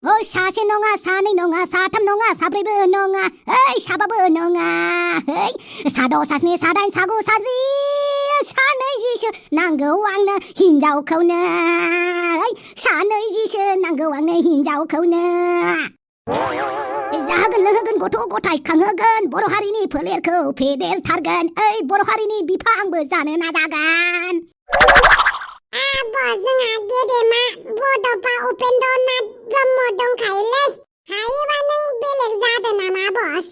사세 नङा 사नै नङा 사थाम नङा 사ब्रैबो नङा 사बाबो नङा 사द' 사स्नि 사다इन 사गु 사जि 사नैजिसो नांगौ आंनो हिनजावखौनो सानैजिसो नांगौ आंनो हिनजावखौनो जाहोगोन लोंहोगोन गथ' गथाय खांहोगोन बर' हारिनि फोलेरखौ फेदेरथारगोन बर' हारिनि बिफा आंबो जानो नाजागोन जोंहा गेदेमा बड'फा उपेन्द्रनाथ ब्रह्म दंखायोलै हायोबा नों बेलेग जादो नामा बस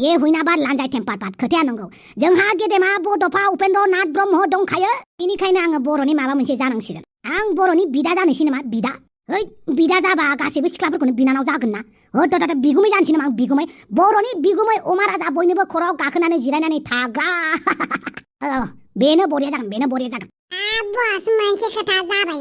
ये हुइनाबाद लान्जाय टेम्पारपात खोथाया नंगौ जोंहा गेदेमा बड'फा उपेन्द्रनाथ ब्रह्म दंखायो बेनिखायनो आङो बर'नि माबा मोनसे जानांसिगोन आं बर'नि बिदा जानोसै नामा बिदा जाबा गासैबो सिख्लाफोरखौनो बिनानाव जागोन ना बिगुमै जानोसै नामा आं बिगुमै बर'नि बिगुमै अमा राजा बयनोबो खर'आव गाखोनानै जिरायनानै थाग्रा बेनो बरिया जागोन बस मोनसे खोथा जाबायना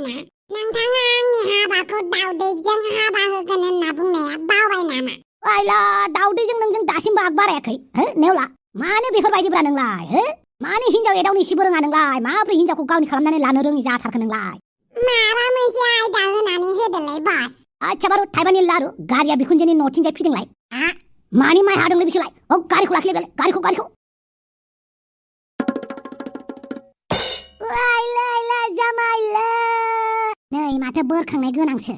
नोंथाङा आंनि हाबाखौ दावदैजों हाबा होगोन होनना बुंनाया बावबाय नामा आइला दावदैजों नोंजों दासिमबो आग बारायाखै नेवला मानो बेफोरबायदिब्रा नोंलाय मानो हिनजाव एदावनो एसेबो रोङा नोंलाय माब्रै हिनजावखौ गावनि खालामनानै लानो रोङि जाथारखो नोंलाय माबा मोनसे आयदा होनानै होदोलै बस आच्छा बारु थाइबानि लारु गारिया बिखुनजोनि न'थिंजाय फिदिंलाय मानि माइ हादोंलै बिसोरलाय गारिखौ लाखिलाय बेलाय गारिखौ नै माथो बोरखांनाय गोनांसो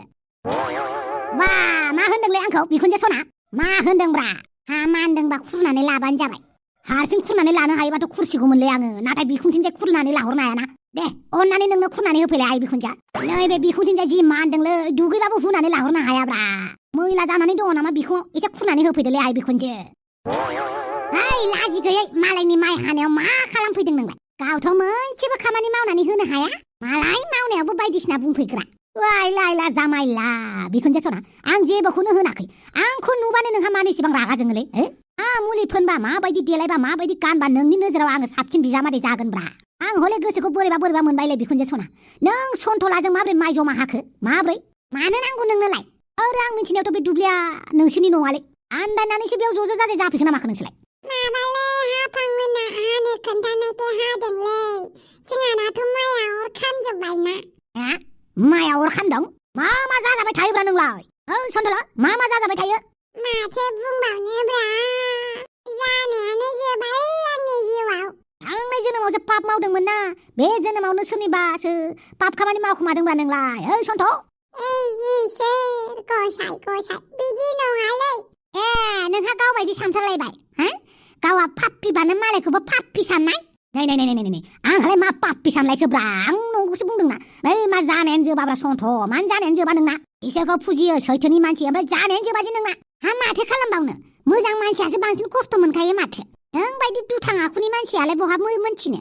वा मा होनदोंलै आंखौ बिखुनजो सना मा होनदोंब्रा हा मानदोंबा खुरनानै लाबानो जाबाय हारसिं खुरनानै लानो हायोबाथ' खुरसिगौमोनलै आङो नाथाय बिखुनजोंजाय खुरनानै लाहरनो हायाना दे अननानै नोंनो खुरनानै होफैलाय आइ बिखुनजोआ नैबे बिखुनजोंजाय जि मानदोंलै दुगैबाबो हुनानै लाहरनो हायाब्रा मैला जानानै दङ नामा बिखुङाव एसे खुरनानै होफैदोलै आइ बिखुनजो लाजि गैयै मालायनि माइ हानायाव मा खालामफैदों नोंलाय गावथ' मोनसेबो खामानि मावनानै होनो हाया मालाय मावनायावबो बायदिसिना बुंफैग्रा लायला जामायला बिखुनजो सना आं जेबोखौनो होनाखै आंखौ नुबानो नोंहा मानो एसेबां रागा जोङोलै मुलि फोनबा माबायदि देलायबा माबायदि गानबा नोंनि नोजोराव आङो साबसिन बिजामादै जागोनब्रा आं हले गोसोखौ बोरैबा मोनबायलै बिखुनजो सना नों सन्थलाजों माब्रै माइ जमा हाखो माब्रै मानो नांगौ नोंनोलाय आं मिथिनायावथ' बे दुब्लिया नोंसोरनि नङालै आन्दायनानैसो बेयाव ज' जाजाय जाफैखो नामाखो नोंसोरलाय माबालै हाफांमोना हानो खोन्थानायखाय हादोंलै जोंहानाथ' माइआ अर खामजोब्बायना माइआ अर खामदों मा जाजाबाय थायोब्रा नोंलाय सन्थला मा जाजाबाय थायो माथो बुंबावनोब्रा जानायानो जोबाय आंनि जिउआव थांनाय जोनोमावसो पाप मावदोंमोन ना बे जोनोमावनो सोरनिबासो पाप खामानि मावखोमादोंब्रा नोंलाय सन्थ इसोर गसाय बिदि नङालै नोंहा गावबायदि सानथारलायबाय गावहा पाप्पिबानो मालायखौबो पाप्पि साननाय नै आंहालाय मा पाप्पि सानलायखोब्रा आं नंगौसो बुंदोंना मा जानायानो जोबाब्रा सन्थ मानो जानायानो जोबा नोंना इसोरखौ फुजियो सैथोनि मानसि ओमफ्राय जानायानो जोबादि नोंना माथो खालामबावनो मोजां मानसियासो बांसिन खस्थ' मोनखायो माथो नोंबायदि दुथां आखुनि मानसियालाय बहा मोनथिनो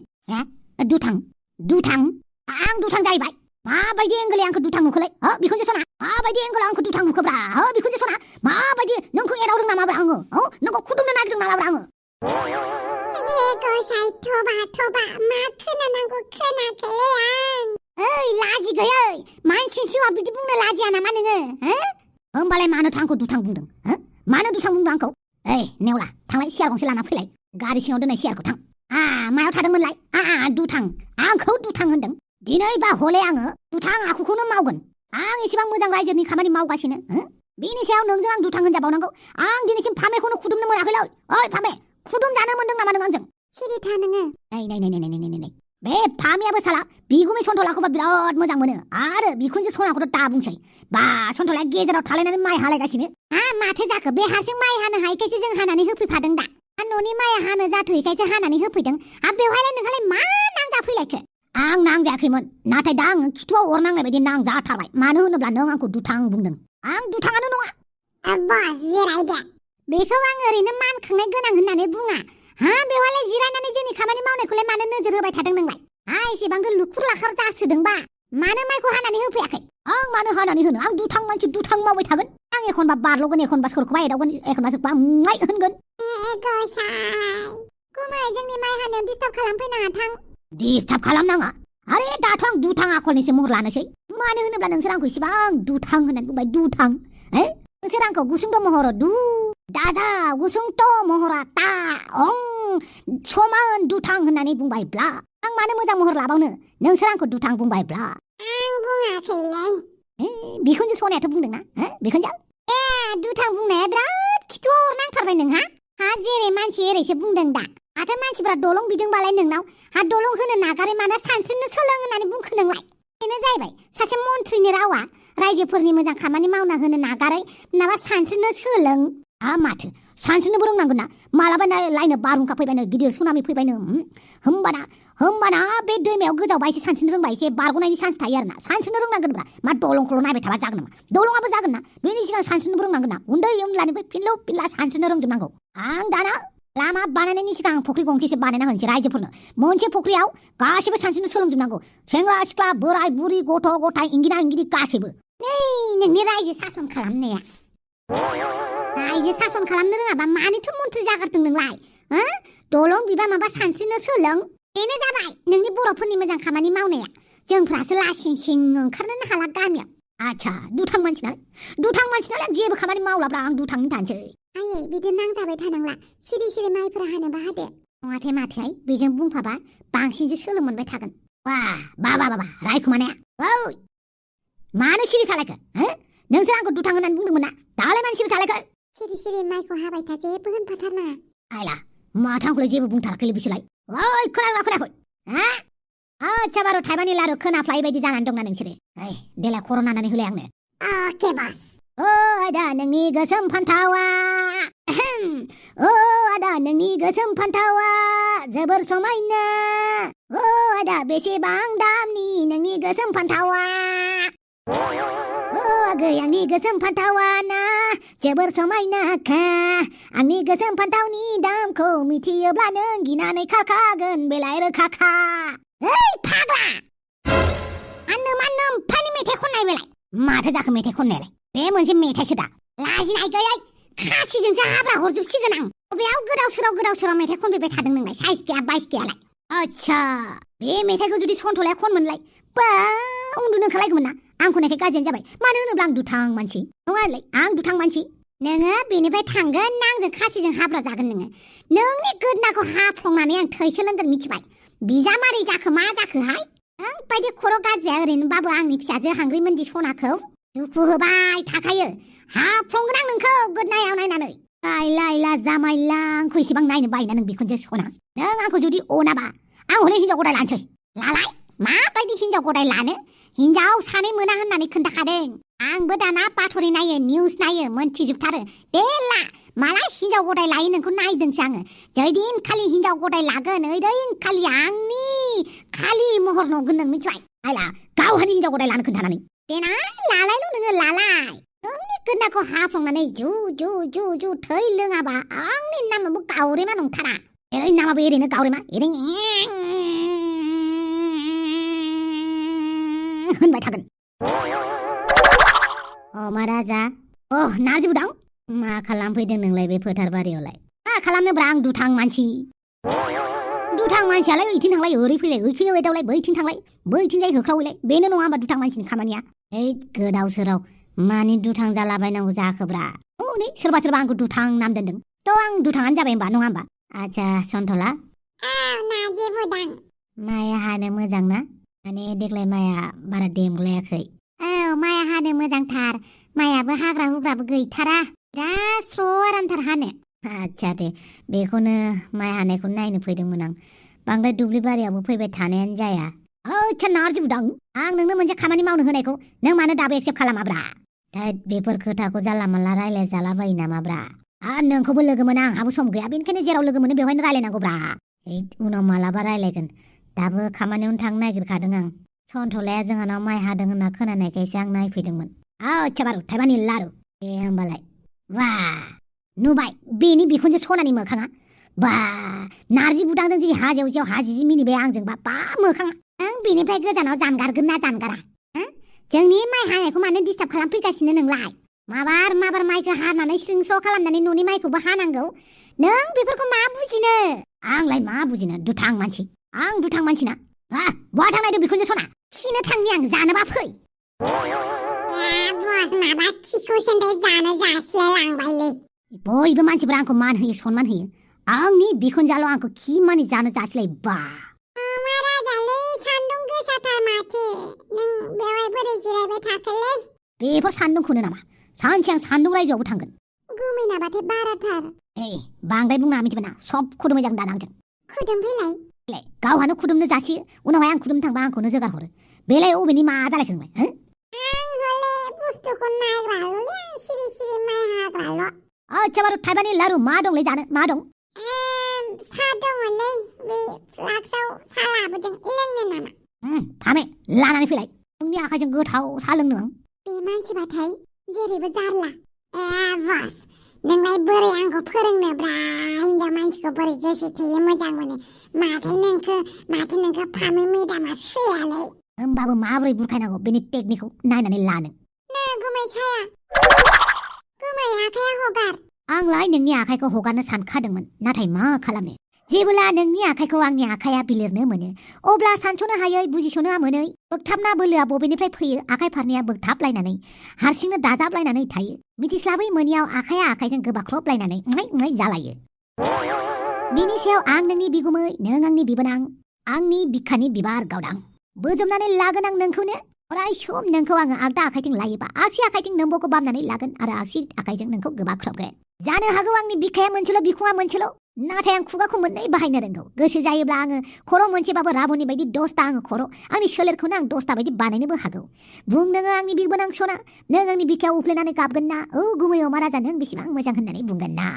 दुथां आं दुथां जाहैबाय माबायदि एंगोलै आंखौ दुथां नुखोलै बिखुनजो सना माबायदि एंगोलाव आंखौ दुथां नुखोब्रा बिखुनजो सना माबायदि नोंखौ एदावदों नामाब्रा आङो नोंखौ खुदुमनो नागिरदों नामाब्रा आङो गसाय थबा मा खोनानांगौ खोनाखैलै आं लाजि गैयै मानसिनि सिगाङाव बिदि बुंनो लाजिया नामा नोङो होमबालाय मानोथो आंखौ दुथां बुंदों मानो दुथां बुंदों आंखौ नेवला थांलाय सियार गंसे लाना फैलाय गारि सिङाव दोननाय सियारखौ थां मायाव थादोंमोनलाय दुथां आंखौ दुथां होनदों दिनै बा हले आङो दुथां आखुखौनो मावगोन आं एसेबां मोजां रायजोनि खामानि मावगासिनो बेनि सायाव नोंजों आं दुथां होनजाबावनांगौ आं दिनैसिम फामेखौनो खुदुमनो मोनाखैलै फामे खुदुम जानो मोनदों नामा नों आंजों सिरि था नोङो नै बे फामियाबो साला बिगुमै सन्थलाखौबा बिराद मोजां मोनो आरो बिखुनजो सनाखौथ' दा बुंसै बा सन्थलाया गेजेराव थालायनानै माइ हालायगासिनो माथो जाखो बे हारसिं माइ हानो हायैखायसो जों हानानै होफैफादों दा न'नि माइया हानो जाथ'यैखायसो हानानै होफैदों बेवहायलाय नोंहालाय मा नांजाफैलायखो आं नांजायाखैमोन नाथाय दा आङो खिथुआव अर नांनाय बायदि नांजाथारबाय मानो होनोब्ला नों आंखौ दुथां बुंदों आं दुथाङानो नङा बस जिरायदो बेखौ आं ओरैनो मानखांनाय गोनां होननानै बुङा बेवहायलाय जिरायनानै जोंनि खामानि मावनायखौलाय मानो नोजोर होबाय थादों नोंलाय एसेबांथ' लुखुर लाखार जासोदोंबा मानो माइखौ हानानै होफैयाखै आं मानो हानानै होनो आं दुथां मानसि दुथां मावबाय थागोन आं एखनबा बारल'गोन एखनबा सोरखौबा एदावगोन एखनबा सोरखौबा माइ होनगोन गुमै जोंनि माइ हानायाव डिस्टार्ब खालामफैनाङा थां डिस्टार्ब खालामनाङा आरे दाथ' आं दुथां आखलनिसो महर लानोसै मानो होनोब्ला नोंसोर आंखौ इसेबां दुथां होननानै बुंबाय दुथां नोंसोर आंखौ गुसुंथ' महर दादा गुसुंथ' महरा ता समान दुथां होननानै बुंबायब्ला आं मानो मोजां महर लाबावनो नोंसोर आंखौ दुथां बुंबायब्ला आं बुङाखैलै बिखुनजो सनायाथ' बुंदोंना बिखुनजो ए दुथां बुंनाया बिराद खिथुआव नांथारबाय नोंहा हा जेरै मानसि एरैसो बुंदों दा माथो मानसिफ्रा दलं बिदोंबालाय नोंनाव हा दलं होनो नागारै मानो सानस्रिनो सोलों होननानै बुंखो नोंलाय बेनो जाहैबाय सासे मन्थ्रिनि रावा रायजोफोरनि मोजां खामानि मावना होनो नागारै माबा सानस्रिनो सोलों माथो सानस्रिनोबो रोंनांगोन ना मालाबा लायनो बारहुंखा फैबायनो गिदिर सुनामि फैबायनो होमबाना बे दैमायाव गोजावबा एसे सानस्रिनो रोंबा एसे बारग'नायनि चान्स थायो आरोना सानस्रिनो रोंनांगोनब्रा मा दलंखौल' नायबाय थाबा जागोन नामा दलङाबो जागोन ना बेनि सिगां सानस्रिनोबो रोंनांगोन ना उन्दै उनलानिफ्राय फिनला सानस्रिनो रोंजोबनांगौ आं दाना लामा बानायनायनि सिगां फुख्रि गंसेसो बानायना होनोसै रायजोफोरनो मोनसे फुख्रियाव गासैबो सानस्रिनो सोलोंजोबनांगौ सेंग्रा सिख्ला बोराय बुरि गथ' गथाय इंगिना इंगिनि गासैबो नोंनि रायजो सासन खालामनाया रायजो सासन खालामनो रोङाबा मानिथो मन्थ्रि जागारदों नोंलाय दलं बिबा माबा सानस्रिनो सोलों बेनो जाबाय नोंनि बर'फोरनि मोजां खामानि मावनाया जोंफ्रासो लासिं सिं ओंखारनोनो हाला गामियाव आच्छा दुथां मानसिनालाय जेबो खामानि मावलाब्रा आं दुथांनि थानोसै आयै बिदि नांजाबाय थानांला सिरि सिरि माइफोरा हानोबा हादो नङाथे माथेहाय बेजों बुंफाबा बांसिनसो सोलो मोनबाय थागोन बा रायखुमानाया ओइ मानो सिरि थालायखो नोंसोर आंखौ दुथां होननानै बुंदोंमोन ना दालाय मानो सिरि थालायखो सिरि सिरि माइखौ हाबाय था जेबो होनफाथारनाङा आयला माथो आंखौलाय जेबो बुंथाराखैलै बिसोरलाय ओइ खोनाखै आच्छा बारु थाइबानि लारु खोनाफ्लायै बायदि जानानै दंना नोंसोरो देलाय खर' नानानै होलाय आंनो अके बस आदा नोंनि गोसोम फान्थावा आदा नोंनि गोसोम फान्थावा जोबोर समायना आदा बेसेबां दामनि नोंनि गोसोम फान्थावा आगै आंनि गोसोम फान्थावा ना जोबोर समायनाखा आंनि गोसोम फान्थावनि दामखौ मिथियोब्ला नों गिनानै खारखागोन बेलाय रोखाखा फाग्ला फानि मेथाइ खननाय बेलाय माथो जाखो मेथाइ खननायालाय बे मोनसे मेथाइसो दा लाजिनाय गैयै खासिजोंसो हाब्रा हरजोबसिगोन आं बबेयाव गोदाव सोराव मेथाइ खनफैबाय थादों नोंलाय साइस गैया बाइस गैयालाय आच्छा बे मेथाइखौ जुदि सन्थलाया खनमोनलाय बा उन्दुनो ओंखारलायगौमोन ना आं खननायखाय गाज्रियानो जाबाय मानो होनोब्ला आं दुथां मानसि नङालै आं दुथां मानसि नोङो बेनिफ्राय थांगोन ना आंजों खासिजों हाब्रा जागोन नोंनि गोदनाखौ हाफ्लंनानै आं थैसो लोंगोन मिथिबाय बिजा मारै जाखो मा जाखोहाय बायदि खर' गाज्रिया ओरैनोबाबो आंनि फिसाजो हांग्रिमोनदि सनाखौ दुखु होबाय थाखायो हाफ्लंगोन आं नोंखौ गोदनायाव नायनानै लायला जामायला आंखौ इसेबां नायनो बायोना नों बिखुनजो सना नों आंखौ जुदि अनाबा आं हले हिनजाव गदाय लानोसै लालाय माबायदि हिनजाव गदाय लानो हिनजाव सानै मोना होननानै खोन्थाखादों आंबो दाना बाथरि नायो निउस नायो मोनथिजोबथारो दे ला मालाय हिनजाव गदाय लायो नोंखौ नायदोंसो आङो जैदिन खालि हिनजाव गदाय लागोन ओइदिन खालि आंनि खालि महर नुगोन नों मिथिबाय आयला गावहानि हिनजाव गदाय लानो खोन्थानानै देना लालायल' नोङो लालाय नोंनि गोदनाखौ हाफ्लंनानै जु थै लोङाबा आंनि नामाबो गावरेमा नंथारा ओरै नामाबो ओरैनो गावरेमा ओरैनो होनबाय थागोन महाराजा नारजि बुदां मा खालामफैदों नोंलाय बे फोथार बारियावलाय मा खालामनोब्रा आं दुथां मानसियालाय ओइथिं थांलाय ओरै फैलाय ओइथिं एदावलाय बैथिं थांलाय बैथिंजाय होख्रावैलाय बेनो नङा होमबा दुथां मानसिनि खामानिया गोदाव सोराव मानि दुथां जालाबायनांगौ जाखोब्रा नै सोरबा आंखौ दुथां नाम दोनदों थ' आं दुथाङानो जाबाय होमबा नङा होमबा आच्छा सन्थला नारजि बुदां माइया हानो मोजां ना माने देग्लाय माइया बारा देमग्लायाखै माइया हानो मोजांथार माइयाबो हाग्रा हुग्राबो गैथारा बिराद स्र' आरामथार हानो आच्छा दे बेखौनो माइ हानायखौ नायनो फैदोंमोन आं बांद्राय दुब्लि बारियावबो फैबाय थानायानो जाया आच्छा नारजि बुदां आं नोंनो मोनसे खामानि मावनो होनायखौ नों मानो दाबो एक्सेप्ट खालामाब्रा बेफोर खोथाखौ जानला मानला रायलाय जालाबायो नामाब्रा नोंखौबो लोगो मोना आंहाबो सम गैया बेनिखायनो जेराव लोगो मोनो बेवहायनो रायलायनांगौब्रा उनाव मालाबा रायलायगोन दाबो खामानियावनो थांनो नागिरखादों आं सन्थलाया जोंहानाव माइ हादों होनना खोनानायखायसो आं नायफैदोंमोन आच्छा बारु थाइबानि लारु दे होमबालाय बा नुबाय बेनि बिखुनजो सनानि मोखाङा बा नारजि बुदांजों जि हाजेव हाजिजि मिनिबाय आंजोंबा बा मोखाङा नों बेनिफ्राय गोजानाव जानगारगोन ना जानगारा जोंनि माइ हानायखौ मानो डिस्टार्ब खालामफैगासिनो नोंलाय माबार माइखौ हानानै स्रिं खालामनानै न'नि माइखौबो हानांगौ नों बेफोरखौ मा बुजिनो आंलाय मा बुजिनो दुथां मानसि आं दुथां मानसिना बहा थांनायदों बिखुनजो सना खिनो थांनि आं जानोबा फै बस माबा खिखौ सेन्थाय जानो जासिलाय लांबायलै बयबो मानसिफोरा आंखौ मान होयो सनमान होयो आंनि बिखुनजाल' आंखौ खि मानि जानो जासिलाय बा महाराजालै सान्दुं गोसाथार माथो माथो नों बेवहाय बोरै जिरायबाय थाखोलै बेफोर सान्दुंखौनो नामा सानसे आं सान्दुं रायजोआवबो थांगोन गुमैनाबाथाय बाराथार बांद्राय बुंना मिथिबाय ना सबखौनो मोजां दाना आंजों खुदुम फैलाय गावहानो खुदुमनो जासियो उनावहाय आं खुदुमनो थांबा आंखौनो जोगार हरो बेलाय अबेनि मा जालायखो नोंलाय आं हले बुस्थुखौ नायग्राल'लै सिरि सिरि माइ हाग्राल' आच्छा बारु थाइबानि लारु मा दंलै जानो मा दं सा दङलै बे फ्लाक्सआव सा लाबोदों लोंनो नामा फामे लानानै फैलाय नोंनि आखाइजों गोथाव सा लोंनो आं बे मानसिबाथाय जेरैबो जारला बस नोंलाय बोरै आंखौ फोरोंनोब्रा हिन्जाव मानसिखौ बोरै गोसो थोयो मोजां मोनो माथो नोंखौ फामे मेदामा सुयालै होमबाबो माबोरै बुरखायनांगौ बेनि टेकनिकखौ नायनानै लानो गुमै साया गुमै आखाइया हगार आंलाय नोंनि आखाइखौ हगारनो सानखादोंमोन नाथाय मा खालामनो जेब्ला नोंनि आखाइखौ आंनि आखाइया बिलिरनो मोनो अब्ला सानस'नो हायै बुजिस'नो मोनै बोगथाबना बोलोआ बबेनिफ्राय फैयो आखाइ फारनैया बोगथाबलायनानै हारसिंनो दाजाबलायनानै थायो मिथिस्लाबै मोनियाव आखाइया आखाइजों गोबाख्रबलायनानै ङै जालायो बिनि सायाव आं नोंनि बिगुमै नों आंनि बिबोनां आंनि बिखानि बिबार गावदां बोजबनानै लागोन आं नोंखौनो अराय सम नोंखौ आङो आगदा आखाइथिं लायोबा आगसि आखाइथिं नोंबोखौ बामनानै लागोन आरो आगसि आखाइजों नोंखौ गोबाख्रबगोन जानो हागौ आंनि बिखाया मोनसेल' बिखुङा मोनसेल' नाथाय आं खुगाखौ मोननै बाहायनो रोंगौ गोसो जायोब्ला आङो खर' मोनसेबाबो राबननि बायदि 10ता आङो खर' आंनि सोलेरखौनो आं 10ता बायदि बानायनोबो हागौ बुं नोङो आंनि बिबोनां सना नों आंनि बिखायाव उफ्लेनानै गाबगोन ना गुमै अमा राजा नों बेसेबां मोजां होननानै बुंगोन ना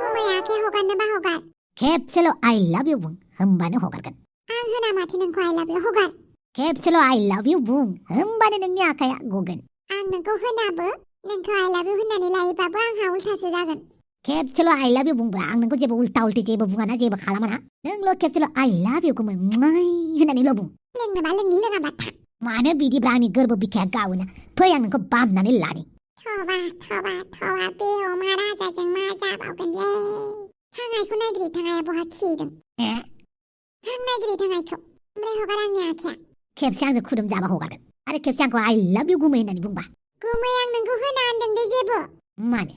गुमै आखाइ हगारनोबा हगार खेबसेल' आइ लाभ इउ बुं होमबानो हगारगोन आं होना माथो नोंखौ आइ लाभ इउ हगार खेबसेल' आइ लाभ इउ बुं होमबानो नोंनि आखाइया गगोन आं नोंखौ होनाबो नोंखौ आइ लाभ इउ होननानै लायोबाबो आंहा उल्थासो जागोन खेबसेल' आइ लाभ इउ बुंब्रा आं नोंखौ जेबो उल्टा उल्टि जेबो बुङाना जेबो खालामाना नोंल' खेबसेल' आइ लाभ इउ गुमै होननानैल' बुं लोंनोबा लोंनि लोङाबा था मानो बिदिब्रा आंनि गोरबो बिखाया गावोना फै आं नोंखौ बामनानै लानि थबा बे अमा राजाजों मा जाबावगोनलै थांनायखौ नायग्रि थांनाया बहा खिदों हां नायग्रि थांनायखौ ओमफ्राय हगार आंनि आखाइया खेबसे आंजों खुदुम जाबा हगारगोन आरो खेबसे आंखौ आइ लाभ इउ गुमै होननानै बुंबा गुमै आं नोंखौ होना होनदों दे जेबो माने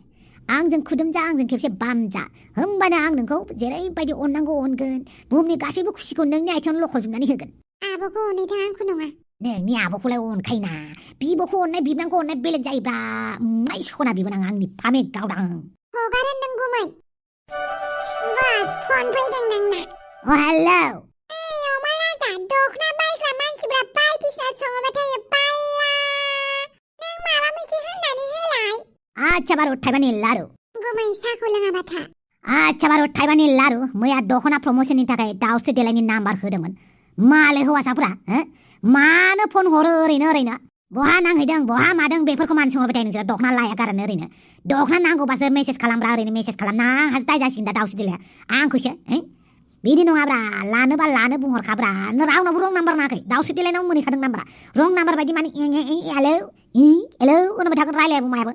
आंजों खुदुम जा आंजों खेबसे बाम जा होमबानो आं नोंखौ जेरैबायदि अननांगौ अनगोन बुहुमनि गासैबो खुसिखौ नोंनि आथिङावनो लखबजोबनानै होगोन आब'खौ अनैथां आंखौ नङा नोंनि आब'खौलाय अनखायोना बिब'खौ अननाय बिबनांखौ अननाय बेलेग जायोब्रा सना बिबोनां आंनि फामे गावदां हगार होनदों गुमै बास फन फैदों नोंना हेलौ अमा राजा दखना बायग्रा मानसिफ्रा बायदिसिना सङोबा थायो बाल्ला नों माबा मोनसे होननानै होलाय आच्छा बारु थाइबानि लारु गुमै साखौ लोङाबा था आच्छा बारु थाइबानि लारु मैया दखना प्रमोसननि थाखाय दाउस्रि देलायनि नाम्बार होदोंमोन मालाय हौवासाफोरा मानो फन हरो ओरैनो बहा नांहैदों बहा मादों बेफोरखौ मानो सोंहरबाय थायो नोंसोर दखना लाया गारनो ओरैनो दखना नांगौबासो मेसेज खालामब्रा ओरैनो मेसेज खालामना आंहासो दाय जासिगोन दा दाउस्रि देलाया आंखौसो बिदि नङाब्रा लानोबा लानो बुंहरखाब्रा रावनावबो रं नाम्बार नाङाखै दाउस्रि देलायनाव मोनहैखादों नाम्बारा रं नाम्बार बायदि माने हेलौ होनबाय थागोन रायलायाबो मायाबो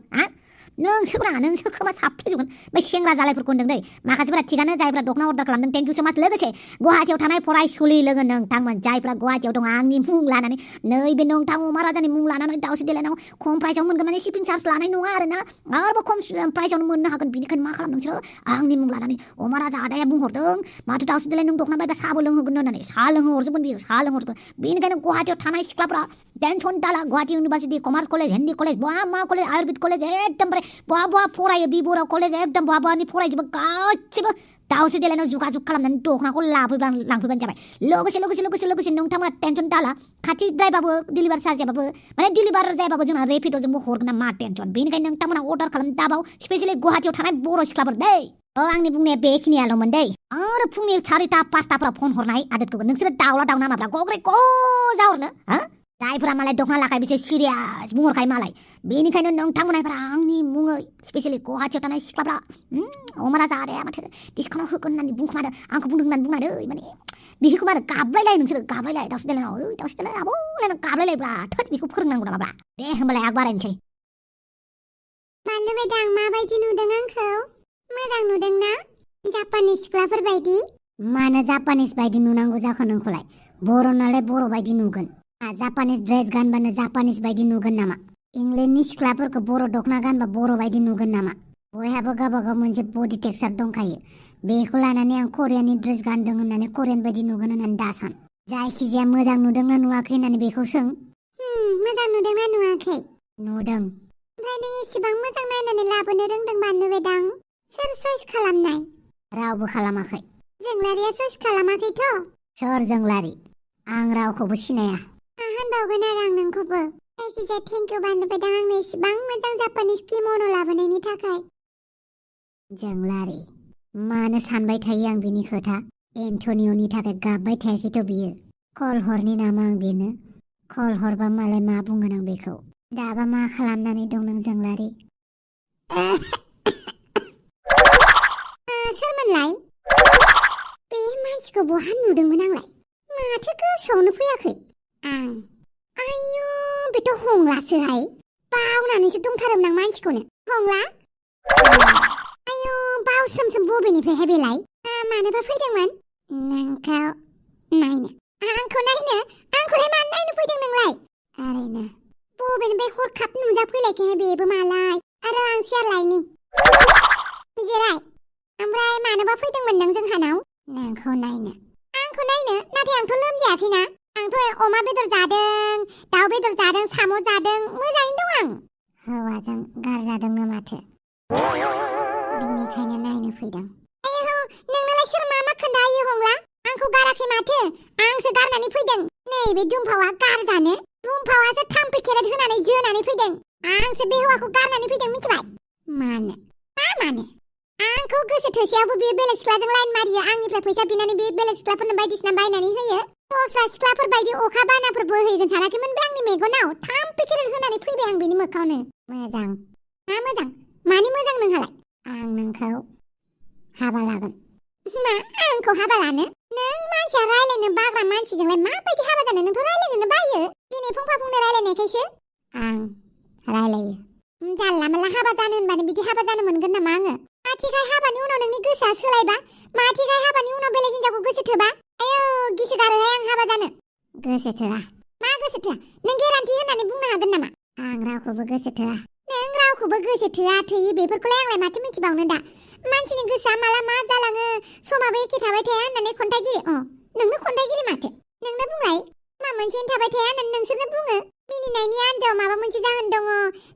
नोंसोर खोमा साफ्रेजोबगोन बै सेंग्रा जालायफोरखौ होनदों दै माखासेफोरा थिगानो जायफ्रा दखना अर्डार खालामदों थेंक इउ सो माच लोगोसे गुवाहाटियाव थानाय फरायसुलि लोगो नोंथांमोन जायफ्रा गुवाहाटियाव दं आंनि मुं लानानै नैबे नोंथां अमा राजानि मुं लानानै दाउस्रि देलायनाव खम प्राइसआव मोनगोन माने शिपिं चार्ज लानाय नङा आरोना आरोबाव खम प्राइसआवनो मोननो हागोन बिनिखायनो मा खालाम नोंसोरो आंनि मुं लानानै अमा राजा आदाया बुंहरदों माथो दाउस्रि देलाय नों दखना बायबा साहाबो लोंहोगोन होननानै साहा लोंहोहरजोबगोन बियो साहा लोंहरजोबगोन बेनिखायनो गुवाहाटियाव थानाय सिख्लाफ्रा टेनसन दाला Guwahati university commerce college Hindi college बहा मा कलेज आयुर्वेद कलेज एकदमबारे बहा फरायो बिबराव कलेज एकदम बहानि फरायजोबो गासिबो दाउस्रि देलायनाव जुगाजुग खालामनानै दखनाखौ लांफैबानो जाबाय लोगोसे नोंथांमोना टेनसन दाला खाथिद्रायबाबो डिलिभार चार्ज जाबाबो माने डिलिभार जायाबाबो जोंना रेपिड'जोंबो हरगोन ना मा टेनसन बेनिखायनो नोंथांमोना अर्डार खालाम दाबाव स्पेसियेलि गुवाहाटियाव थानाय बर' सिख्लाफोर दै आंनि बुंनाया बेखिनियाल'मोन दै आरो फुंनि 4ता 5ताफ्राव फन हरनाय आदतखौ नोंसोरो दाउला माब्ला गग्रे जाहरनो जायफोरा मालाय दखना लाखाय बिसोर सिरियास बुंहरखायो मालाय बेनिखायनो नोंथांमोनहायफ्रा आंनि मुङै स्पेसियेलि गुवाहाटियाव थानाय सिख्लाफ्रा अमा राजा आदाया माथो डिसकाउन्ट होगोन होननानै बुंखोमादों आंखौ बुंदों होननानै बुङादै माने बिखौ मारो गाबलायलाय नोंसोरो गाबलायलाय दाउस्रि देलायनाव दाउस्रि देलाय आबौलायनाव गाबलायलायब्रा थोद बेखौ फोरोंनांगौ नामाब्रा दे होमबालाय आग बारायनोसै बानलु बायदां माबायदि नुदों आंखौ मोजां नुदों ना जापानिस सिख्लाफोर बायदि मानो जापानिस बायदि नुनांगौ जाखो नोंखौलाय बर' नालाय बर' बायदि नुगोन जापानिस ड्रेस गानबानो जापानिस बायदि नुगोन नामा इंलेन्डनि सिख्लाफोरखौ बर' दखना गानबा बर' बायदि नुगोन नामा बयहाबो गावबागाव मोनसे बडि टेक्सचार दंखायो बेखौ लानानै आं करियाननि ड्रेस गानदों होननानै करियान बायदि नुगोन होननानै दासान जायखिजाया मोजां नुदोंना नुवाखै होननानै बेखौ सों। मोजां नुदोंना नुवाखै? नुदों। ओमफ्राय नों इसेबां मोजां नायनानै लाबोनो रोंदों मानो बेदां? सोर चइस खालामनाय? रावबो खालामाखै। जोंलारिया चइस खालामाखैथ'? सोर जोंलारि? आं रावखौबो सिनाया। होनबावगोन आरो आं नोंखौबो। जायखिजाया थेंक इउ बानलु बेदां आंनो इसेबां मोजां जापानिस किम'न' लाबोनायनि थाखाय। जोंलारि, मानो सानबाय थायो आं बिनि खोथा? एन्टनिअ'नि थाखाय गाबबाय थायाखैथ' बियो। कल हरनि नामा आं बेनो? कल हरबा मालाय मा बुंगोन आं बेखौ? दाबा मा खालामनानै दं नों जोंलारि? सोरमोनलाय? बे मानसिखौ बहा नुदोंमोन आंलाय? माथो गोसोआवनो फैयाखै। आयु बेथ' हंलासोहाय। बावनानैसो दंथारोमोन आं मानसिखौनो। हंला? आयु बावसोमसोम बबेनिफ्रायहाय बेलाय? मानोबा फैदोंमोन? नोंखौ नायनो। आंखौ नायनो? आंखौलाय मानो नायनो फैदों नोंलाय? ओरैनो। बबेनिफ्राय हरखाब नुजाफैलायखोहाय बेबो मालाय? आरो आं सियार लायनि। जिराय। ओमफ्राय मानोबा फैदोंमोन नों जोंहानाव? नोंखौ नायनो। आंखौ नायनो? नाथाय आंथ' लोमजायाखैना। आंथ' अमा बेदर जादों, दाउ बेदर जादों, साम' जादों, मोजाङैनो दं आं। हौवाजों गारजादोंनो माथो। बेनिखायनो नायनो फैदों। आयौ नोंनोलाय सोर मा खोन्थायो हंला? आंखौ गाराखै माथो। आंसो गारनानै फैदों। नैबे दुम्फावआ गारजानो। दुम्फावआसो थाम्फै खेरेट होनानै जोनानै फैदों। आंसो बे हौवाखौ गारनानै फैदों मिथिबाय? मानो? मा मानो? आंखौ गोसो थोसेयावबो बे बेलेग सिख्लाजों लाइन मारियो। आंनिफ्राय फैसा बिनानै बे बेलेग सिख्लाफोरनो बायदिसिना बायनानै होयो। दस्रा सिख्लाफोर बायदि अखा बानाफोर बोहैगोन सानाखैमोन बे आंनि मेगनाव। थाम्फै खेरेट होनानै फैबाय आं बेनि मोखाङावनो। मोजां। मा मोजां? मानि मोजां नोंहालाय? आं नोंखौ हाबा लागोन। मा? आंखौ हाबा लानो? नों मानसिया रायलायनो बाग्रा मानसिजोंलाय माबायदि हाबा जानो? नोंथ' रायलायनोनो बायो। दिनै फंफा फंनै रायलायनायखायसो। आं रायलायो। जानला मानला हाबा जानो होनबानो बिदि हाबा जानो मोनगोन नामा आङो? माथिखाय हाबानि उनाव नोंनि गोसोआ सोलायबा? माथिखाय हाबानि उनाव बेलेग हिनजावखौ गोसो थोबा? आयौ गिसोगारोहाय आं हाबा जानो। गोसो थोआ। मा गोसो थोआ? नों गेरान्टि होननानै बुंनो हागोन नामा? आं रावखौबो गोसो थोआ। नों रावखौबो गोसो थोआ थोयि बेफोरखौलाय आंलाय माथो मिथिबावनो दा? मानसिनि गोसोआ माला मा जालाङो समाबो एखे थाबाय थाया होननानै खन्थाइगिरि नोंनो खन्थाइगिरि माथो? नोंनो बुंलाय मा मोनसेनो थाबाय थाया होननानै नोंसोरनो बुङो। मिनिनायनि आन्दोआव माबा मोनसे जाहोन दङ,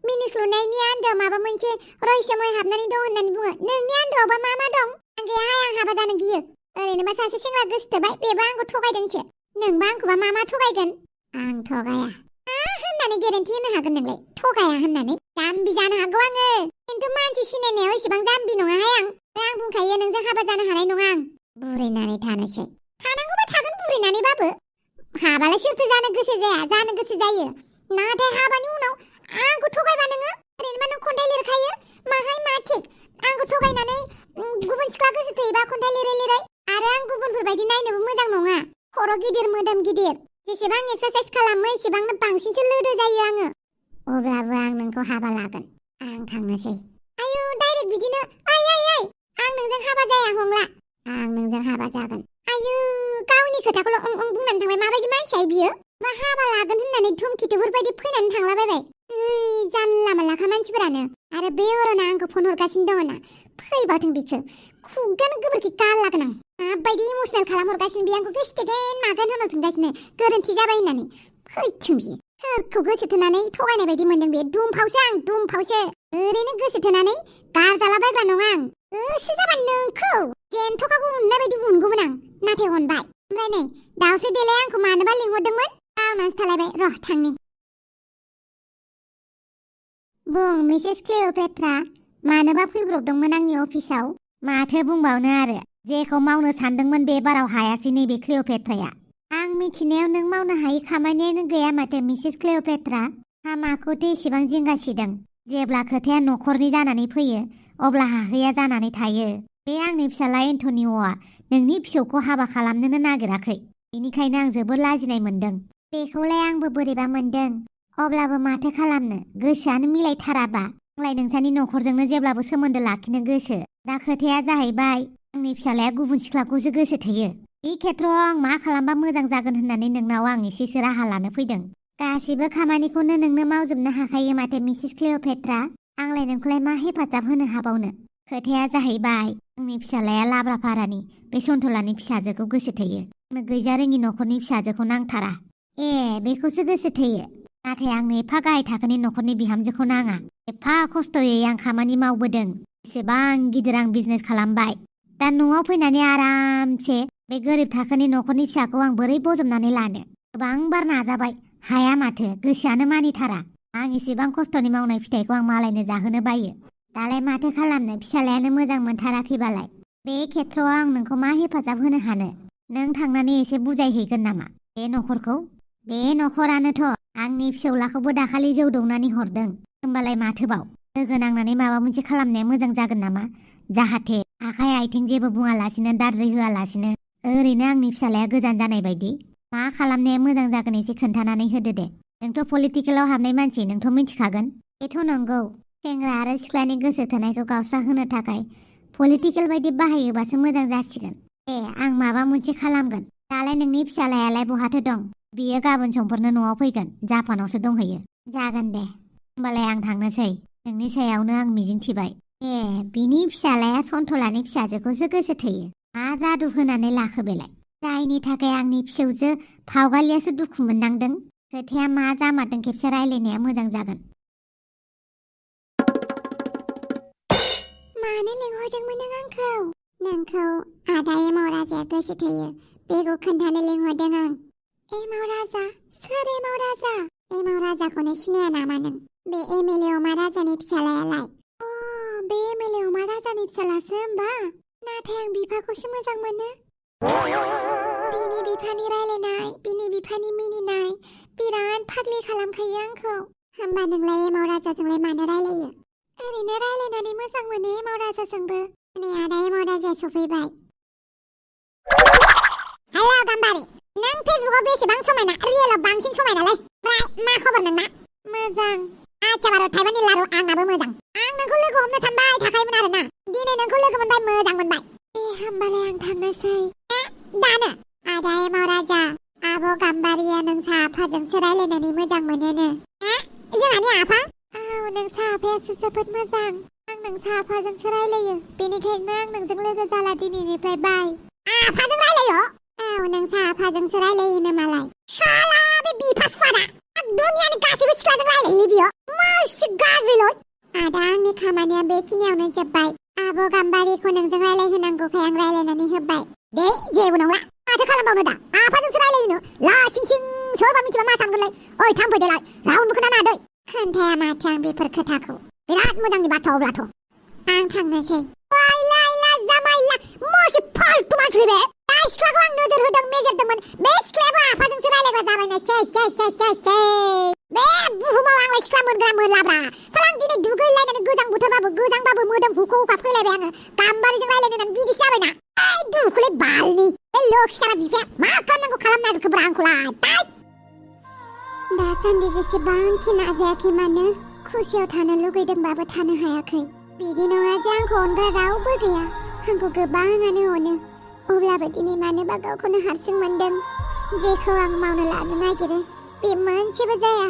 मिनिस्लुनायनि आन्दोआव माबा मोनसे रहस्यमय हाबनानै दं होननानै बुङो। नोंनि आन्दोआवबा मा मा दं? आं गैयाहाय, आं हाबा जानो गियो। ओरैनोबा सासे सेंग्रा गोसो थोबाय, बेबो आंखौ थगायदोंसो। नोंबा आंखौबा मा मा थगायगोन? आं थगाया। होननानै गेरेन्टि होनो हागोन नोंलाय? थगाया होननानै? जाम्बि जानो हागौ आङो, खिन्थु मानसि सिनायनायाव एसेबां जाम्बि नङाहाय आं। आं बुंखायो नोंजों हाबा जानो हानाय नङा आं। बुरैनानै थानोसै। थानांगौबा थागोन बुरैनानैबाबो। हाबालाय सोरथो जानो गोसो जाया? जानो गोसो जायो। नाथाय हाबानि उनाव आंखौ थगायबा नोङो? ओरैनोबा नों खन्थाइ लिरखायो। माहाय मा थिक? आंखौ थगायनानै गुबुन सिख्ला गोसो थोयोबा खन्थाइ लिरै लिरै। आरो आं गुबुनफोरबायदि नायनोबो मोजां नङा। खर' गिदिर, मोदोम गिदिर। जेसेबां एक्सारसाइज खालामो एसेबांनो बांसिनसो लोदो जायो आङो। अब्लाबो आं नोंखौ हाबा लागोन। आं थांनोसै। आयौ डाइरेक्ट बिदिनो? ओइ आं नोंजों हाबा जाया हंला। आं नोंजों हाबा जागोन। आयौ गावनि खोथाखौल' बुंनानै थांबाय। माबायदि मानसियाय बियो? मा हाबा लागोन होननानै धुमखिथुफोर बायदि फैनानै थांलाबायबाय। जानला मानलाखा मानसिफोरानो। आरो बे अरना आंखौ फन हरगासिनो दङ ना? फैबाथों बिखौ खुगानो गोबोरखि गारला गोनां। माबायदि इमसनेल खालामहरगासिनो बियो आंखौ गोसोथोगोन मागोन होनहरफिनगासिनो गोरोन्थि जाबाय होननानै। फैथों बियो। सोरखौ गोसो थोनानै थगायनाय बायदि मोनदों बे? दुमफावसो आं, दुमफावसो। ओरैनो गोसो थोनानै गारजालाबायग्रा नङा आं। गोसो जाबा नोंखौ जेन्थ'खाखौ उननाय बायदि उनगौमोन आं, नाथाय अनबाय। ओमफ्राय नै दाउसो देलाय आंखौ मानोबा लिंहरदोंमोन? बावनासो थालायबाय। र' थांनि। बुं मिसेस क्लिअपेट्रा, मानोबा फैब्रबदोंमोन आंनि अफिसाव? माथो बुंबावनो आरो, जेखौ मावनो सानदोंमोन बे बाराव हायासै नैबे क्लिअपेट्राया। आं मिथिनायाव नों मावनो हायै खामानियानो गैया माथो मिसेस क्लिअपेट्रा। हामाखौथ' एसेबां जिंगासिदों। जेब्ला खोथाया न'खरनि जानानै फैयो अब्ला हाहैया जानानै थायो। बे आंनि फिसाला एन्टनिअ'आ नोंनि फिसौखौ हाबा खालामनोनो नागिराखै। बेनिखायनो आं जोबोर लाजिनाय मोनदों। बेखौलाय आंबो बोरैबा मोनदों। अब्लाबो माथो खालामनो, गोसोआनो मिलायथाराबा। आंलाय नोंसानि न'खरजोंनो जेब्लाबो सोमोन्दो लाखिनो गोसो। दा खोथाया जाहैबाय आंनि फिसालाया गुबुन सिख्लाखौसो गोसो थोयो। बे खेत्रआव आं मा खालामबा मोजां जागोन होननानै नोंनाव आं एसेसो राहा लानो फैदों। गासिबो खामानिखौनो नोंनो मावजोबनो हाखायो माथो मिसेस क्लिअपेट्रा। आंलाय नोंखौलाय मा हेफाजाब होनो हाबावनो? खोथाया जाहैबाय आंनि फिसालाया लाब्रापारानि बे सन्थलानि फिसाजोखौ गोसो थोयो। गैजा रोङि न'खरनि फिसाजोखौ नांथारा बेखौसो गोसो थोयो नाथाय आंनो एफा गाहाय थाखोनि न'खरनि बिहामजोखौ नाङा एफा खस्थ'यै आं खामानि मावबोदों एसेबां गिदिर आं बिजनेस खालामबाय दा न'आव फैनानै आरामसे बे गोरिब थाखोनि न'खरनि फिसाखौ आं बोरै बजबनानै लानो गोबां बार नाजाबाय हाया माथो गोसोआनो मानिथारा आं एसेबां खस्थ'नि मावनाय फिथाइखौ आं मालायनो जाहोनो बायो दालाय माथो खालामनो फिसालायानो मोजां मोनथाराखैबालाय बे खेथ्रआव आं नोंखौ मा हेफाजाब होनो हानो नों थांनानै एसे बुजायहैगोन नामा बे न'खरखौ बे न'खरानोथ' आंनि फिसौलाखौबो दाखालि जौ दौनानै हरदों होमबालाय माथोबाव लोगो नांनानै माबा मोनसे खालामनाया मोजां जागोन नामा जाहाथे आखाइ आथिं जेबो बुङालासिनो दाद्रि होआलासिनो ओरैनो आंनि फिसालाया गोजान जानाय बायदि मा खालामनाया मोजां जागोन एसे खोन्थानानै होदो दे नोंथ' पलिटिकेलाव हाबनाय मानसि नोंथ' मिथिखागोन बेथ' नंगौ सेंग्रा आरो सिख्लानि गोसो थोनायखौ गावस्रा होनो थाखाय पलिटिकेल बायदि बाहायोबासो मोजां जासिगोन आं माबा मोनसे खालामगोन दालाय नोंनि फिसालायालाय बहाथो दं बियो गाबोन समफोरनो न'आव फैगोन जापानावसो दंहैयो जागोन दे होमबालाय आं थांनोसै नोंनि सायावनो आं मिजिंथिबाय बिनि फिसालाया सन्थलानि फिसाजोखौसो गोसो थोयो मा जादु होनानै लाखो बेलाय जायनि थाखाय आंनि फिसौजो फावगालियासो दुखु मोननांदों खोथाया मा जामारदों खेबसे रायलायनाया मोजां जागोन मानो लिंहरदोंमोन नों आंखौ नोंखौ आदा एमाव राजाया गोसो थोयो बेखौ खोन्थानो लिंहरदों आं एमाव राजा सोर एमाव राजा एमाव राजाखौनो सिनाया नामा नों बे एमएलए अमा राजानि फिसालायालाय बे एमएलए अमा राजानि फिसालासो होमबा नाथाय आं बिफाखौसो मोजां मोनो बिनि बिफानि रायलायनाय बिनि बिफानि मिनिनाय बिराद फाग्लि खालामखायो आंखौ होमबा नोंलाय एमाव राजाजोंलाय मानो रायलायो ओरैनो रायलायनानै मोजां मोनो एमाव राजाजोंबो नै आदा एमाव राजाया सफैबाय हेलौ गाम्बारि नों फेसबुकआव बेसेबां समायना रियेलाव बांसिन समायनालाय ओमफ्राय मा खबर नोंना मोजां आच्छा बार' थाइबानि लारु आंनाबो मोजां आं नोंखौ लोगो हमनो सानबाय थाखायोमोन आरोना दिनै नोंखौ लोगो मोनबाय मोजां मोनबाय होमबालाय आं थांनोसै दानो आदा एमाव राजा आब' गाम्बारिया नोंसा आफाजोंसो रायलायनानै मोजां मोनोनो जोंहानि आफा औ नोंसा आफायासो जोबोद मोजां आं नोंसा आफाजोंसो रायलायो बेनिखायनो आं नोंजों लोगो जाला दिनैनिफ्राय बाय आफाजों रायलायो औ नोंसा आफाजोंसो रायलायोनो मालाय साला बे बिफा सुवादा दुनियानि गासैबो सिख्लाजों रायलायो बियो मासि गाज्रिलै आदा आंनि खामानिया बेखिनियावनो जोब्बाय आब' गाम्बारिखौ नोंजों रायलायहोनांगौखाय आं रायलायनानै होबाय दे जेबो नंला माथो खालामबावनो दा आफाजोंसो रायलायोनो लासिं सिं सोरबा मिथिबा मा सानगोनलाय ओइ थांफैदोलाय रावनोबो खोन्थानो हादै खोन्थाया माथो आं बेफोर खोथाखौ बिराद मोजांनि बाथ्रा अब्लाथ' आं थांनोसै जामाइला मासि फाल्तु मानसि बे दा सिख्लाखौ आं नोजोर होदों मेजेरदोंमोन बे सिख्लायाबो आफाजोंसो रायलायग्रा जाबायनो चे बे बुहुमाव आंलाय सिख्ला मोनग्रा मोनलाब्रा साला आं दिनै दुगैलायनानै गोजां बोथोरबाबो मोदोम हुखौ हुखा फैलायबाय आङो गाम्बारिजों रायलायनो होननानै बिदिसो जाबायना दुखुलै बालनि बे लोखिसारा बिफाया मा खालामनांगौ खालामना होखोब्रा आंखौलाय दासान्दि जेसेबांखि नाजायाखै मानो खुसियाव थानो लुगैदोंबाबो थानो हायाखै बिदि नङा जे आंखौ अनग्रा रावबो गैया आंखौ गोबाङानो अनो अब्लाबो दिनै मानोबा गावखौनो हारसिं मोनदों जेखौ आं मावनो लानो नागिरो बे मोनसेबो जाया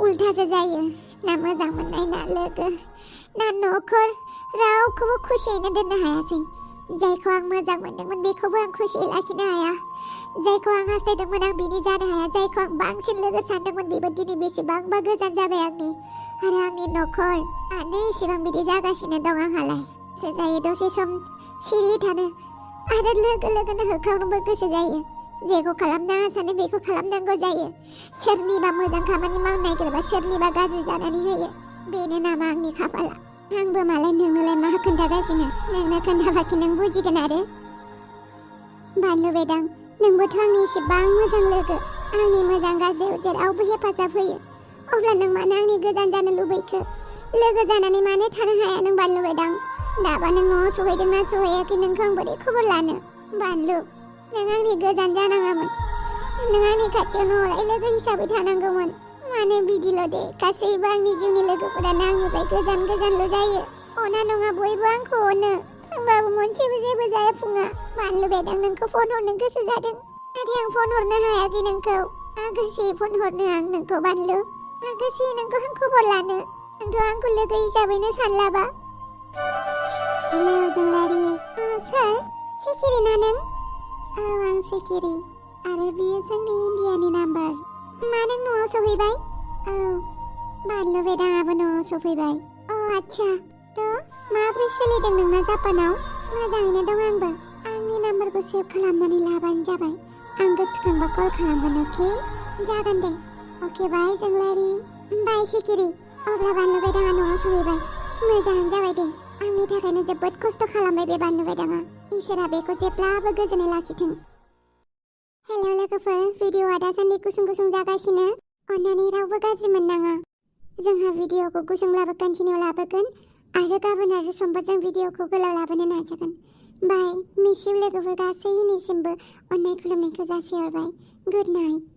उल्थासो जायो ना मोजां मोननाय ना लोगो ना न'खर रावखौबो खुसियैनो दोननो हायासै जायखौ आं मोजां मोनदोंमोन बेखौबो आं खुसियै लाखिनो हाया जायखौ आं हास्थायदोंमोन आं बिनि जानो हाया जायखौ आं बांसिन लोगो सानदोंमोन बेबो दिनै बेसेबांबा गोजान जाबाय आंनि आरो आंनि न'खर मानो एसेबां बिदि जागासिनो दं आंहालाय गोसो जायो दसे सम सिरि थानो आरो लोगोनो होख्रावनोबो गोसो जायो जेखौ खालामनाङा सानो बेखौ खालामनांगौ जायो सोरनिबा मोजां खामानि मावनो नागिरबा सोरनिबा गाज्रि जानानै होयो बेनो नामा आंनि खाफाला आंबो मालाय नोंनोलाय मा खोन्थागासिनो नोंनो खोन्थाबाखि नों बुजिगोन आरो बानलु बेदां नोंबोथ' आंनि एसेबां मोजां लोगो आंनि मोजां गाज्रियाव जेरावबो हेफाजाब होयो अब्ला नों मानो आंनि गोजान जानो लुबैखो लोगो जानानै मानो थानो हाया नों बानलु बेदां दाबा नों न'आव सहैदोंना सहैयाखै नोंखौ आं बोरै खबर लानो बानलु नों आंनि गोजान जानाङामोन नों आंनि खाथियावनो अराय लोगो हिसाबै थानांगौमोन मानो बिदिल' दे गासैबो आंनि जिउनि लोगोफोरानो आंनिफ्राय गोजानल' जायो अना नङा बयबो आंखौ अनो होमबाबो मोनसेबो जेबो जाफुङा बानलु बेदां नोंखौ फन हरनो गोसो जादों नाथाय आं फन हरनो हायाखै नोंखौ आगोसे फन हरनो आं नोंखौ बानलु आगोसे नोंखौ आं खबर लानो नोंथ' आंखौ लोगो हिसाबैनो सानलाबा हेलौ जोंलारि सोर सिखिरि ना नों आं सिखिरि आरो बियो जोंनि इन्डियानि नाम्बार। मा नों न'आव सफैबाय? औ, बानलु बेदाङाबो न'आव सफैबाय। आच्छा, माब्रै सोलिदों नोंना जापानाव? मोजाङैनो दं आंबो। आंनि नाम्बारखौ सेभ खालामनानै लाबानो जाबाय। आं गोसोखांबा कल खालामगोन, अके? जागोन दे। अके बाय जोंलारि। बाय सिखिरि। अब्ला बानलु बेदाङा न'आव सहैबाय। मोजाङानो जाबाय दे। आंनि थाखायनो जोबोद खस्थ' खालामबाय बे बानलु बेदाङा। इसोरा बेखौ जेब्लाबो गोजोनै लाखिथों। हेलौ लोगोफोर, भिडिअआ दासान्दि गुसुं जागासिनो। अन्नानै रावबो गाज्रि मोननाङा। जोंहा भिडिअखौ गुसुंब्लाबो कन्टिनिउ लाबोगोन आरो गाबोन आरो समफोरजों भिडिअखौ गोलाव लाबोनो नाजागोन। बाय, मिस इउ लोगोफोर गासैनिसिमबो अननाय खुलुमनायखौ जासिहरबाय। Good night.